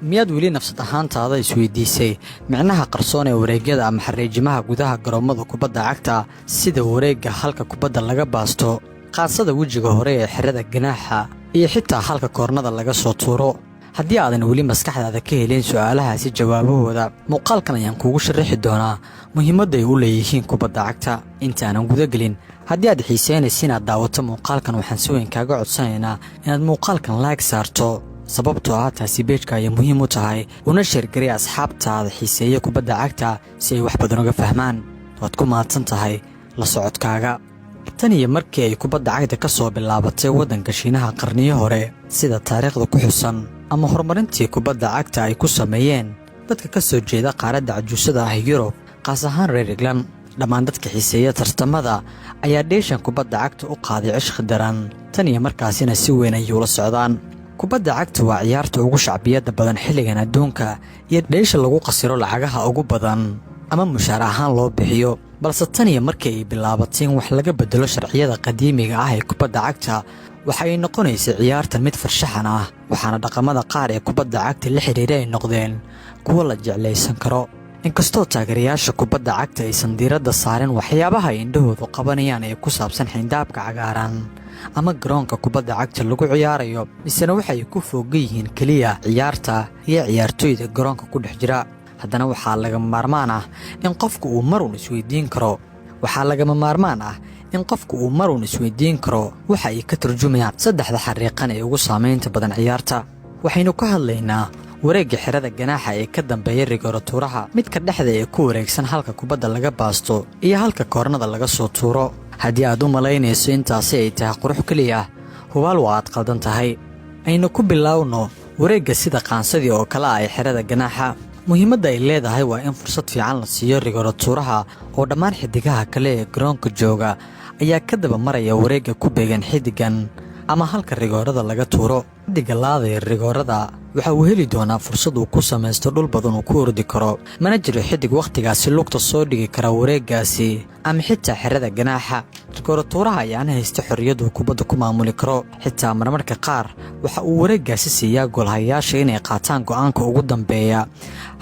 Miyaad weli nafsad ahaantaada isweydiisay micnaha qarsoon ee wareegyada ama xariijimaha gudaha garoommada kubadda cagta, sida wareegga halka kubadda laga baasto, qaansada wejiga hore ee xerada ganaaxa iyo xitaa halka koornada laga soo tuuro? Haddii aadan weli maskaxdaada ka helin su'aalahaasi jawaabahooda, muuqaalkan ayaan kuugu sharaxi doonaa muhiimadda ay u leeyihiin kubadda cagta. Intaanan gudagelin, haddii aad xiiseynaysa inaad daawato muuqaalkan, waxaan si weyn kaaga codsanaynaa inaad muuqaalkan like saarto, sababtoo ah taasi page-ka ayay muhiim u tahay, una share garay asxaabtaada xiiseeya kubadda cagta si ay wax badan uga fahmaan. Waad ku mahadsan tahay la socodkaaga. Tan iyo markii ay kubadda cagta ka soo bilaabatay waddanka Shiinaha qarniyo hore, sida taariikhda ku xusan, ama horumarintii kubadda cagta ay ku sameeyeen dadka ka soo jeeda qaaradda cajuusada ah Yurub, qaas ahaan reer England, dhammaan dadka xiiseeya tartamada ayaa dheeshan kubadda cagta u qaaday cishqi daran. Tan iyo markaasina si weyn ayay ula socdaan. Kubadda cagta waa ciyaarta ugu shacbiyadda badan xilligan adduunka iyo dheesha lagu qasiro lacagaha ugu badan ama mushaar ahaan loo bixiyo. Balse tan iyo markii ay bilaabatay in wax laga bedelo sharciyada qadiimiga ah ee kubadda cagta, waxa ay noqonaysay ciyaartan mid farshaxan ah, waxaana dhaqamada qaar ee kubadda cagta la xidhiira ay noqdeen kuwo la jeclaysan karo. Inkastoo taageerayaasha kubadda cagta aysan diiradda saarin waxyaabaha ay indhahoodu qabanayaan ee ku saabsan xindaabka cagaaran ama garoonka kubadda cagta lagu ciyaarayo, misena waxay ku foogan yihiin keliya ciyaarta iyo ciyaartoyda garoonka ku dhex jira, haddana waxaa lagama maarmaan ah in qofku uu marun isweydiin karo waxa ay ka turjumayaan saddexda xariiqan ee ugu saamaynta badan ciyaarta. Waxaynu ka hadlaynaa wareegga xerada ganaaxa ee ka dambeeya rigoratuuraha, midka dhexda ee ku wareegsan halka kubadda laga baasto iyo halka koornada laga soo tuuro. Haddii aad u malaynayso intaasi ay tahay qurux keliya, hubaal waa aad qaldan tahay. Aynu ku bilaawno wareegga sida qaansadii oo kale ah ee xerada ganaaxa. Muhiimadda ay leedahay waa in fursad fiican la siiyo rigoratuuraha, oo dhammaan xidigaha kale ee garoonka jooga ayaa ka daba maraya wareegga ku beegan xiddigan ama halka rigoorada laga tuuro. Xiddiga laadaya rigoorada waxa uu heli doonaa fursad uu ku samaysto dhul badan uu ku ordi karo. Mana jiro xidig wakhtigaasi lugta soo dhigi kara wareeggaasi ama xitaa xerada ganaaxa. Rigoratuuraha ayaana haysta xorriyad uu kubadda ku maamuli karo. Xitaa marmarka qaar waxa uu wareeggaasi siiyaa goolhayaasha inay qaataan go'aanka ugu dambeeya.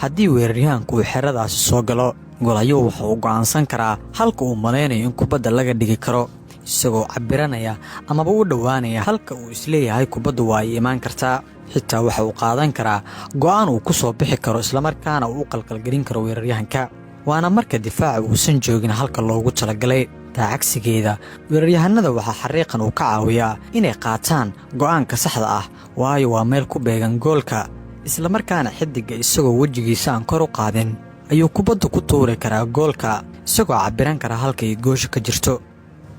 Haddii weeraryahanku uu xeradaasi soo galo, goolhayuhu waxa uu go'aansan karaa halka uu malaynayo in kubadda laga dhigi karo, isagoo cabiranaya amaba u dhowaanaya halka uu isleeyahay kubaddu waa ay imaan kartaa. Xitaa waxa uu qaadan karaa go'aan uu ku soo bixi karo, islamarkaana uu u qalqalgelin karo weeraryahanka, waana marka difaaca uusan joogin halka loogu talagalay. Taa cagsigeeda, weeraryahanada waxaa xariiqan uu ka caawiyaa inay qaataan go'aanka saxda ah, waayo waa meel ku beegan goolka, islamarkaana xiddigga isagoo wejigiisa aan kor u qaadin ayuu kubadda ku tuuri karaa goolka, isagoo cabiran kara halka ay goosha ka jirto.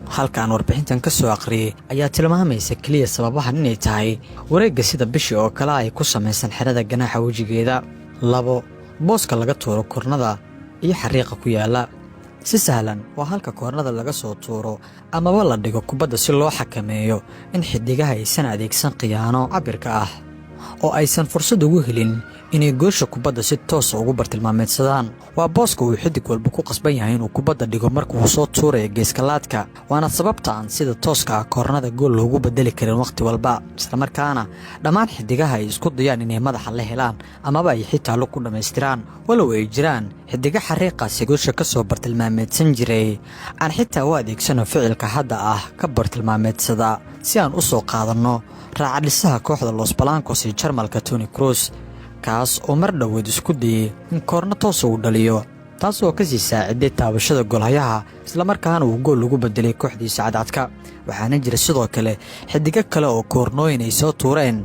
Halka aan warbixintan ka soo aqriyey ayaa tilmaamaysa keliya sababahan inay tahay wareegga sida bishii oo kale ay ku samaysan xerada ganaaxa wejigeeda. 2, booska laga tuuro koornada iyo xariiqa ku yaalla. Si sahlan, waa halka koornada laga soo tuuro amaba la dhigo kubadda, si loo xakameeyo in xiddigaha aysan adeegsan khiyaano cabirka ah oo aysan fursad ugu helin inay goosha kubadda si toosa ugu bartilmaameedsadaan. Waa booska uu xiddig walba ku qasban yahay inuu kubadda dhigo marka uu soo tuurayo geeskalaadka, waana sababta aan sida tooska ah koornada gool loogu bedeli karin wakhti walba, islamarkaana dhammaan xidigaha ay isku dayaan inay madaxa la helaan amaba ay xitaa lug ku dhammaystiraan. Walow ay jiraan xidigo xariiqaasi goosha ka soo bartilmaameedsan jiray, aan xitaa u adeegsano ficilka hadda ah ka bartilmaameedsada si aan u soo qaadanno raacadhisaha kooxda Los Blancos ee Jarmalka, Toni Kroos, kaas oo mar dhoweed isku dayey in koorno toosa uu dhaliyo, taas oo kasii saaciday taabashada goolhayaha, islamarkaana uu gool ugu bedelay kooxdiisa cadcadka. Waxaana jira sidoo kale xidigo kale oo koornooyin ay soo tuureen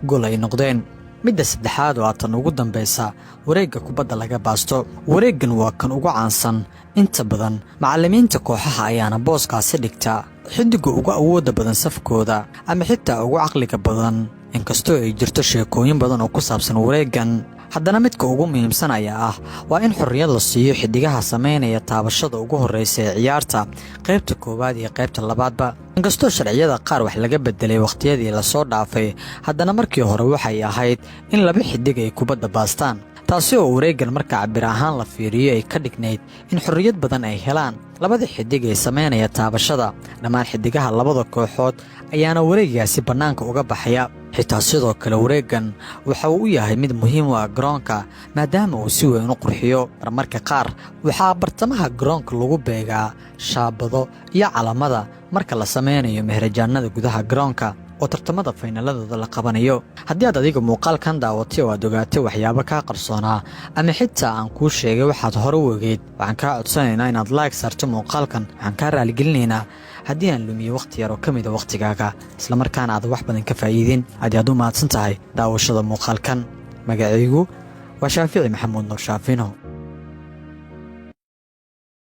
gool ay noqdeen. Midda saddexaad oo tan ugu dambaysa, wareegga kubadda laga baasto. Wareeggan waa kan ugu caansan. Inta badan macallimiinta kooxaha ayaana booskaasi dhigta xiddigga ugu awoodda badan safkooda ama xitaa ugu caqliga badan. Inkastoo ay jirto sheekooyin badan oo ku saabsan wareeggan, haddana midka ugu muhiimsan ayaa ah waa in xorriyad la siiyo xidigaha samaynaya taabashada ugu horreysa ee ciyaarta, qaybta koowaad iyo qaybta labaadba. Inkastoo sharciyada qaar wax laga bedelay wakhtiyadii lasoo dhaafay, haddana markii hore waxay ahayd in laba xidig ay kubadda baastaan, taasi oo wareeggan marka cabir ahaan la fiiriyo ay ka dhignayd in xorriyad badan ay helaan. Labada xidig ee samaynaya taabashada, dhammaan xidigaha labada kooxood ayaana wareegaasi bannaanka uga baxaya. Xitaa sidoo kale wareeggan waxa uu u yahay mid muhiim u ah garoonka, maadaama uu si weyn u qurxiyo. Marmarka qaar waxaa bartamaha garoonka lagu beegaa shaabado iyo calamada marka la samaynayo meherajaanada gudaha garoonka oo tartamada faynaladooda la qabanayo. Haddii aad adiga muuqaalkan daawatay oo aad ogaatay waxyaabo kaa qarsoonaa ama xitaa aan kuu sheegay waxaad hore u ogeyd, waxaan kaa codsanaynaa inaad like saarto muuqaalkan. Waxaan kaa raaligelinaynaa haddii aan lumiyo wakhti yar oo ka mida wakhtigaaga, islamarkaana aad wax badan ka faa'iidin. Aad aad u mahadsan tahay daawashada muuqaalkan. Magacaygu waa Shaafici Maxamuud Nur Shaafino.